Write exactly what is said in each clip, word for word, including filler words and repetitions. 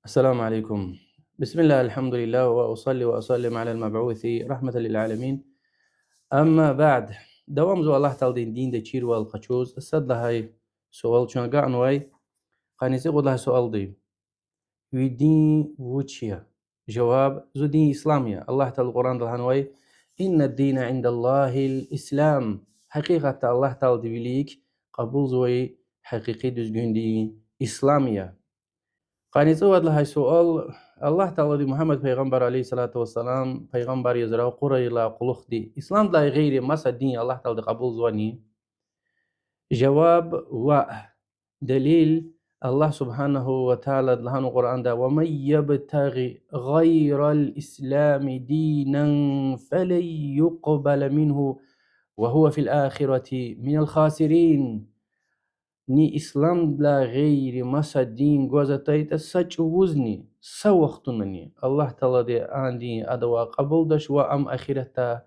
السلام عليكم. بسم الله، الحمد لله، وأصلي وأسلم على المبعوث رحمة للعالمين. أما بعد. Давамзава Аллагь Тааладин динда чирвал къачуз. Сад лагьай суал чун агакьнавай. Къанни цӀикьуд лагьай суалди: ви дин вуч я? Жаваб: зи дин ислам я. Аллагь Таала Къуръанда лагьанвай: إن الدين عند الله الإسلام. Гьакъикъатда Аллагь Таалади вилик кьабулзавай гьакъикъи дуьзгуьн дин ислам я. Къанни цӀувад лагьай суал: Аллагь Таалади Мугьаммад пайгъамбар, عليه الصلاة والسلام, пайгъамбар яз ракъурайла кьулухъди, исламдилай гъейри маса дин Аллагь Таалади кьабулзавани? Жаваб: ваъ. Делил: Аллагь سبحانه وتعالى лагьанва Къуръанда: ومن يبتغ غير الإسلام دينا فلن يقبل منه وهو في الآخرة من الخاسرين. Ни исламдилай гъейри маса дин гваз атайтӀа са чӀавузни, са вахтунани Аллагь Таалади а дин адавай кьабулдач ва ам ахиратда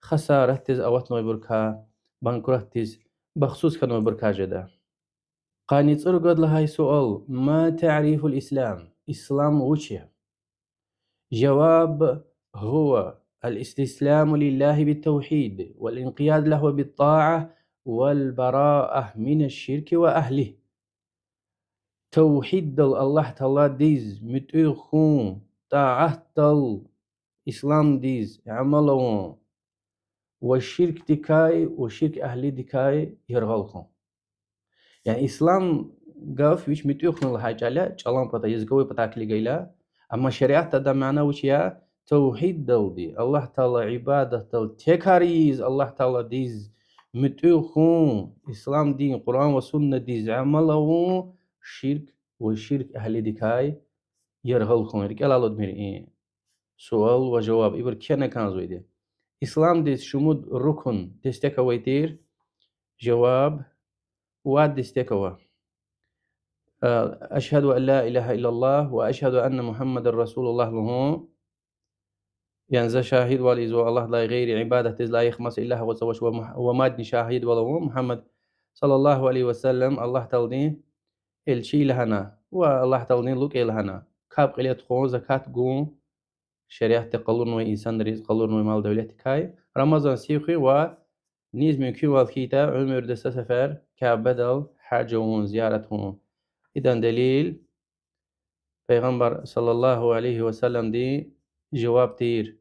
хасаратдиз аватнавайбурукай, банкротдиз, бахтсуз хьанвайбурукай жеда. Къанни цӀуругуд лагьай суал: ما تعريف الإسلام؟ Ислам вуч я? Жаваб: هو الاستسلام لله بالتوحيد والانقياد له بالطاعة والبراءة من الشرك وأهله. Тавгьиддал Аллагь Тааладиз муьтӀуьгъ хьун, тӀаатдал исламдиз амал авун ва ширкдикай ва ширк агьлидикай яргъал хьун. Яни ислам гаф вич муьтӀуьгъ хьун лагьай чӀал я, чӀалан патай, языковой патай килигайла. Амма шариатда адан мана вуч я? Тавгьиддалди, Аллагь Таалади ибадатдал текар ийиз, Аллагь Тааладиз муьтӀуьгъ хьун, ислам дин, Къуръан ва суннадиз амал авун, ширк ва ширк агьлидикай яргъал хьун. РикӀелай алудмир и суал ва жаваб, ибур кхьена кӀанзавайди. Исламдиз шумуд рукн, дестек авай тир? Жаваб: вад дестек ава. أشهد أن لا إله إلا الله وأشهد أن محمدا رسول الله лугьун. Яни за шагьидвал ийизва Аллагьдилай гъейри ибадатдиз лайих маса илагь гъвец авач ва мугь-, ва мадни шагьидвал авун Мугьаммад صلى الله عليه وسلم Аллагь Тааладин элчи я лагьана ва Аллагь Тааладин лукӀ я лагьана, капӀ кьиле тухун, закат гун, шариатди къалурнавай инсанриз къалурнавай мал-девлетдикай, Рамазан сив хуьн ва низ мумкинвал хьайитӀа уьмуьрда са сефер Кябедал гьаж авун, зиярат авун. Идан делил Пайгъамбар صلى الله عليه وسلمдин жаваб тир.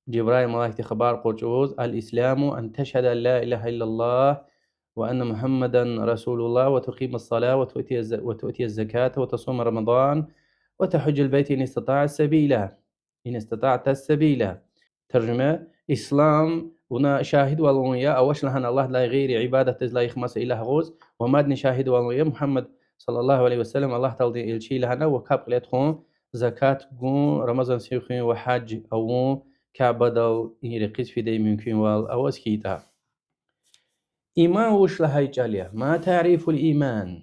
Жабраил малаикди хабар кьур чӀавуз: الإسلام أن تشهد أن لا إله إلا الله وأن محمدا رسول الله وتقيم الصلاة وتؤتي الز-، وتؤتي الزكاة وتصوم رمضان وتحج البيت إن استطعت سبيلا. إن استطعت سبيلا. Таржума: ислам вуна шагьидвал авун я, авач лагьана Аллагьдилай гъейри ибадатдиз лайих маса илагь гъвец, ва мадни шагьидвал авун я Мугьаммад صلى الله عليه وسلم Аллагь Тааладин элчи я лагьана, ва капӀ кьиле тухун, закат гун, Рамазан сив хуьн ва гьаж авун, Кябедал и рекьиз фидай мумкинвал аваз хьайитӀа. Иман вуч лагьай чӀал я? ما تعريف الإيمان؟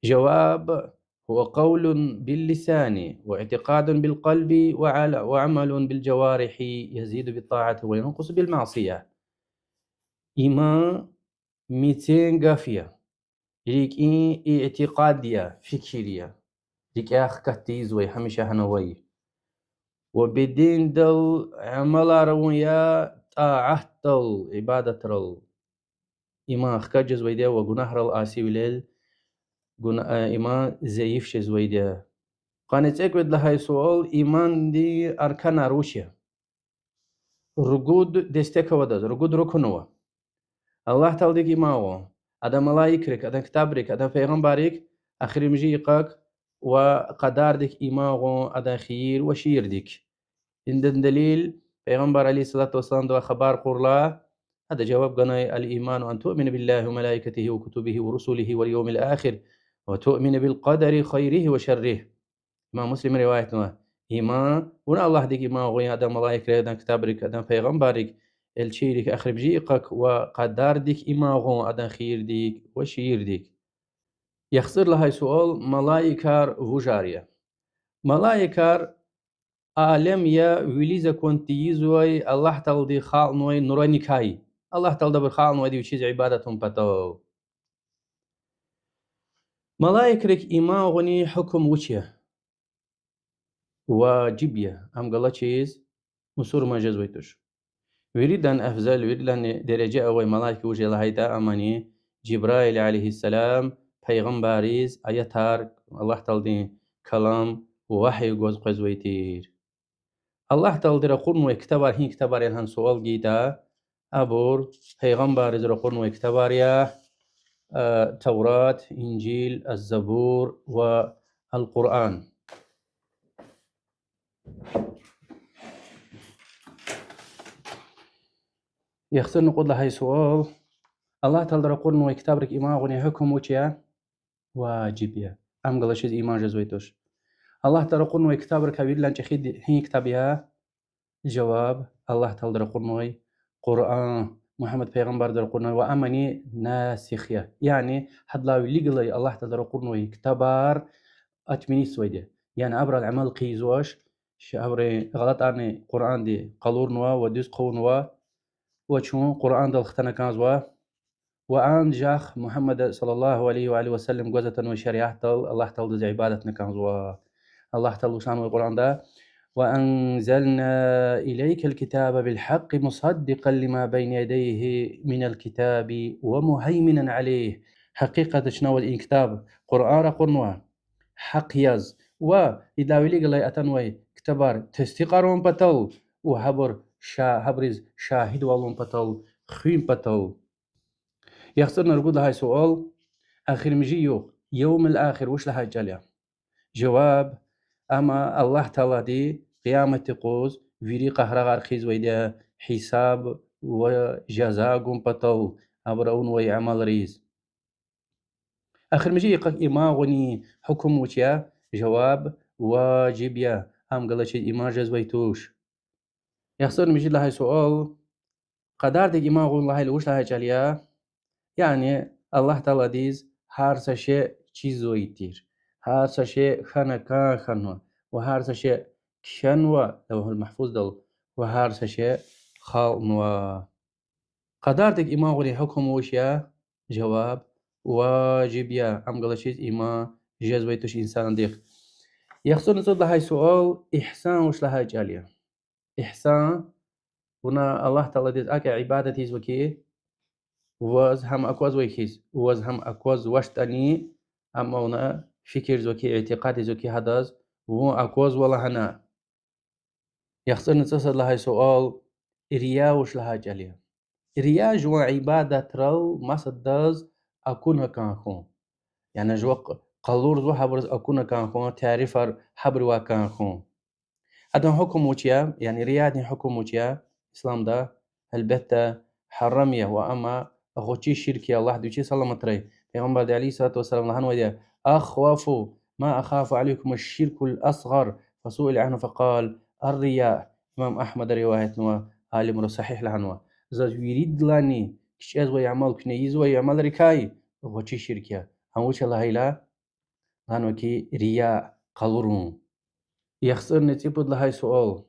Жаваб: هو قول باللسان واعتقاد بالقلب وعل-، وعمل بالجوارح يزيد بالطاعة وينقص بالمعصية. Иман мецин гаф я, рикӀин итикъад я, фикир я, рикӀяй хкатда ийизвай, гьамиша гьана авай, ва бедендал амалар авун я, тӀаатдал, ибадатрал. Иман хкаж жезвайди я ва гунагьрал, асивилел гуна-, э, иман зайиф жезвайди я. Къанни цӀекӀуьд лагьай суал: имандин арканар вуч я? Ругуд дестек ава адаз, ругуд рукн ава. Аллагь Тааладик иман гъун, Адан малаикрик, Адан ктабрик, Адан пайгъамбаррик, эхиримжи йикъак ва къадардик иман гъун, адан хийир ва шийирдик. Идан делил, Пайгъамбар عليه الصلاة والسلامдавай хабар кьурла, ада жаваб ганай: الإيمان أن تؤمن بالله وملائكته وكتبه ورسله واليوم الآخر وتؤمن بالقدر خيره وشره. Имам Муслима риваятнава. Иман, вуна Аллагьдик иман гъун я, Адан малаикрик, Адан ктабрик, Адан пайгъамбаррик, элчийрик, эхиримжи йикъак ва къадардик иман гъун, адан хийирдик ва шийирдик. Яхцӏур лагьай суал: малаикар вужар я? Малаикар алем я вилиз акван тийизвай, Аллагь Таалади халкьнавай нураникай. Аллагь Таалади абур халкьнавайди вичиз ибадат авун патал. Малаикрик иман гъунин гьукум вуч я? важиб я, ам галачиз мусурман жезвай туш. Виридан афзал, виридалайни дережа авай малаик вуж я лагьайтӀа, амани Жибраил алейгьиссалам пайгъамбарриз аятар, Аллагь Тааладин калам, вагьй гваз къвезвай тир. Аллагь Таалади ракъурнавай ктабар гьи ктабар я лагьана суал гайитӀа, абур пайгъамбарриз ракъурнавай ктабар я, э, Таврат, Инжил, Аз-Забур ва Ал-Къуръан. ЯхцӀурни кьуд лагьай суал. Аллагь Таалади ракъурнавай ктабрик иман гъунин гьукум вуч я? Важиб я. Ам галачиз иман жезвай туш. Аллагь Таалади ракъурнавай ктабрикай виридалай чӀехиди гьи ктаб я? Жаваб: Аллагь Таалади ракъурнавай Къуръан, Мугьаммад пайгъамбарди ракъурнавай, ва амани насих я. Яни гьадалай вилик галай Аллагь Таалади ракъурнавай ктабар отменить ийизвайди я. Яни абурал амал хъийизвач, чи абурун гъалатӀарни Къуръанди къалурнава ва дуьз хъувунва, ва чун Къуръандал хтана кӀанзава. Ва анжах Мугьаммада صلى الله عليه وعلى آله وسلم гваз атанвай шариатдал Аллагь Тааладиз ибадатна кӀанзава. Аллагь Таалади вуч лагьанвай Къуръанда: وأنزلنا إليك الكتاب بالحق مصدقا لما بين يديه من الكتاب ومهيمنا عليه. Гьакъикъатда чна ваз и ктаб, Къуръан ракъурнава гьахъ яз, ва идалай вилик галай атанвай ктабар тестикьарун патал, ва гьабур ша-, гьабуриз шагьидвал авун патал, хуьн патал. ЯхцӀурни ругуд лагьай суал. Эхиримжи югъ, يوم الآخر, вуч лагьай чӀал я? Жаваб: амма Аллагь Таалади къияматдин юкъуз вири къагьрагъар хъийизвайди я, гьисаб ва жаза гун патал абуру авунвай амалриз. Эхиримжи йикъак иман гъунин гьукум вуч я? Жаваб: важиб я, ам галачиз иман жезвай туш. ЯхцӀурни муьжуьд лагьай суал. Къадардик иман гъун лагьайла вуч лагьай чӀал я? Яни Аллагь Тааладиз гьар са шей чизвай тир, гьар са шей хьана кӀан хьанва, ва гьар са шей кхьенва Лавгьул Магьфуздал, ва гьар са шей халкьнава. Къадардик иман гъунин гьукум вуч я? Жаваб: важиб я, ам галачиз иман жезвай туш инсандихъ. ЯхцӀурни цӀуд лагьай суал: игьсан вуч лагьай чӀал я? Игьсан, вуна Аллагь Тааладиз акӀ ибадат ийизва хьи, ваз гьам аквазвай хьиз, ваз гьам аквазвачтӀани, амма вуна фикирзава хьи, итикъадзава хьи гьадаз вун аквазва лагьана. ЯхцӀурни цӀусад лагьай суал: рия вуч лагьай чӀал я? Рия жуван ибадатрал масадаз акуна кӀан хьун. Яни жувахъ къалурзава гьабуруз акуна кӀан хьун, тарифар гьабурувай кӀан хьун. Адан гьукум вуч я, яни риядин гьукум вуч я исламда? Гьелбетда, гьарам я ва амма гъвечӀи ширк я, Аллагьди вичи саламатрай. Пайгъамбарди عليه الصلاة والسلام лагьанвайди я: أخوف ما أخاف عليكم الشرك الأصغر، فسئل عنه فقال: الرياء. Имам Агьмада риваятнава, алимри сагьигь лагьанва. Заз виридалайни кичӀезвай амал, куьне ийизвай амалрикай гъвечӀи ширк я. Гьам вуч я лагьайла, лагьанва хьи, рия, къалурун. ЯхцӀурни цӀипуд лагьай суал: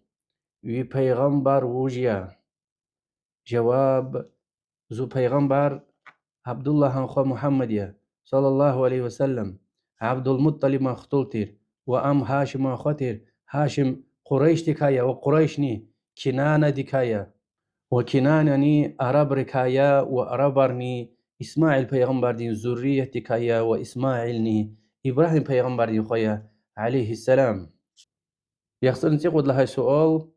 ви пайгъамбар вуж я? Жаваб: зи пайгъамбар Абдуллагьан хва Мугьаммад я, صلى الله عليه وسلم, Абдулмутталибан хтул тир, ва ам Гьашиман хва тир. Гьашим Къурайшдикай я, ва Къурайшни Кинанадикай я, ва Кинанани арабрикай я, ва арабарни Исмаил пайгъамбардин зурриятдикай я, ва Исмаилни Ибрагьим пайгъамбардин хва я, عليه السلام. ЯхцӀурни цӀикьуд лагьай суал: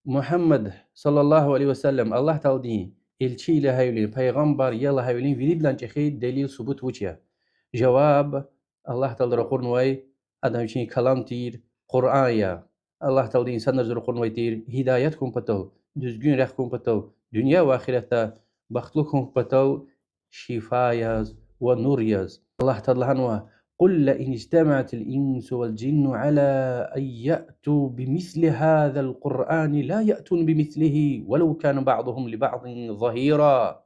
Мугьаммад, صلى الله عليه وسلم, Аллагь Тааладин элчи я лагьайвилин, пайгъамбар я лагьайвилин виридалай чӀехи делил, субут вуч я? Жаваб: Аллагь Таалади ракъурнавай, адан вичин калам тир, Къуръан я. Аллагь Таалади инсанриз ракъурнавай тир гьидаят хьун патал, дуьзгуьн рехъ хьун патал, дуьнья ва ахиратда бахтлу хьун патал, шифа яз ва нур яз. Аллагь Таалади лагьанва: قل لئن اجتمعت الإنس والجن على أن يأتوا بمثل هذا القرآن لا يأتون بمثله ولو كان بعضهم لبعض ظهيرا.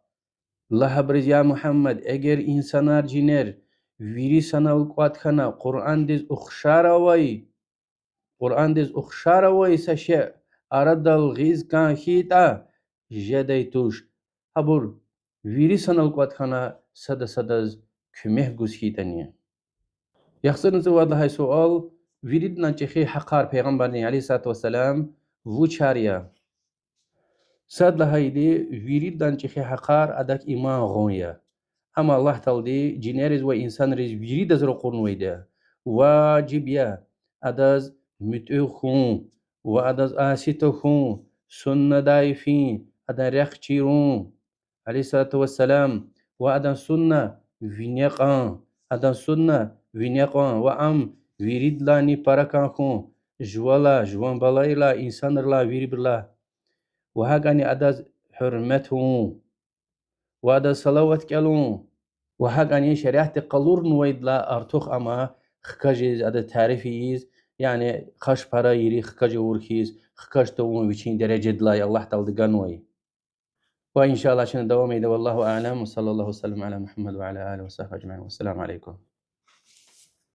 Лагь абуруз, я Мугьаммад, эгер инсанар, жинер вири санал кӀватӀ хьана Къуръандиз ухшар авай, Къуръандиз ухшар авай са шей арадал гъиз кӀан хьайитӀа, жедай туш, гьабур вири санал кӀватӀ хьана сада садаз куьмек гуз хьайитӀани. ЯхцӀурни цӀувад лагьай суал: Виридалай чӀехи гьахъар Пайгъамбардин, عليه الصلاة والسلام, вучар я? Сад лагьайди, виридалай чӀехи гьахъар адак иман гъун я. Амма Аллагь Таалади жинериз ва инсанриз виридаз ракъурнавайди я. Важиб я адаз муьтӀуьгъ хьун ва адаз аси тахьун, суннадай фин, адан рехъ чирун, عليه الصلاة والسلام, ва адан сунна вине кьун, адан сунна вине кьун ва ам виридалайни пара кӀан хьун, жувалай, жуван балайрилай, инсанрилай, вирибурулай. Ва гьакӀни адаз гьуьрмет авун, ва адаз салават кӀелун, ва гьакӀни шариатди къалурнавайдалай артух ама хкажиз, адаз тариф ийиз, яни къаш пара ийиз, хкаж авур хьиз, хкаж тавун вичин дережадилай Аллагь Таалади ганвай. Ва إن شاء الله чна давам ийида. والله أعلم، وصلى الله وسلم على محمد وعلى آله وصحبه أجمعين. والسلام عليكم.